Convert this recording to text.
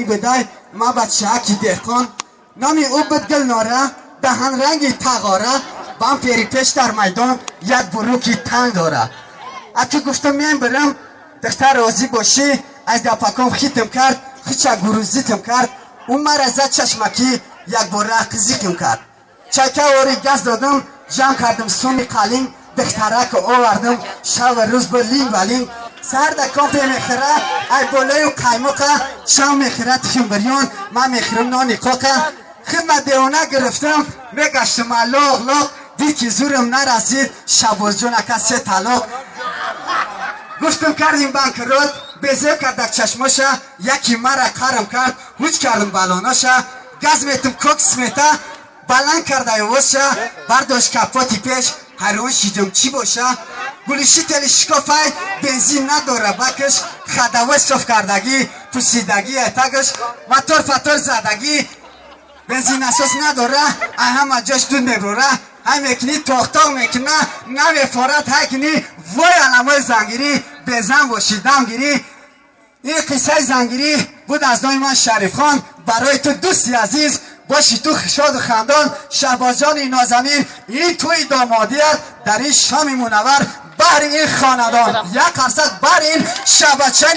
Будай ма бачааки деҳқон, номи ӯ буд Гулнора, даҳанранги тағора, бам пери пеш дар майдон як буруки танг дора. Аки гуфтам, мен бирам, духтар розӣ бошӣ. Аз гапаком хитм кард, хича гурузитм кард. Ӯ мара зад чашмакӣ, якбора қизиқим кард. Чайка ори газ додам, ҷамъ кардам суми қалин, духтарако овардам, шава рӯз бо линг ва линг. Сарда кофе мехӯра, ай болою қаймоқа, шав мехӯра тухмбирён, ман мехӯрам нони қоқа. Хидма девона гирифтам, мегаштам лоқ лоқ, дид ки зурам нарасид, Шабозҷон ака се талоқ. Гуфтам, кардим банкрот, безеб кардак чашмоша, яки мара қарм кард, ҳуҷ кардам балоноша. Газ метум, кокс мета, баланд карда овозша, бардошт капоти пеш, ҳайрон шидам, чӣ боша? Глушители шикофай, бензин надора бакаш, ходовой соф кардагӣ, пусидагӣ этагаш, мотор фатор задагӣ, бензин насос надора, ай ҳама ҷош дуд мебурора, ҳай мекунӣ, тоқтоқ мекуна, намефорад, ҳай кунӣ. Вой, аламои зангирӣ, безан бошӣ, дам гирӣ. Ин қиссаи зангирӣ буд аз номи ман Шарифхон барои ту, дӯсти азиз, боши ту шоду хандон. Шаҳбозҷони нозанин, ин тӯи домодият дар ин шоми мунаввар баҳри ин хонадон як қарсак бар ин шабачаи.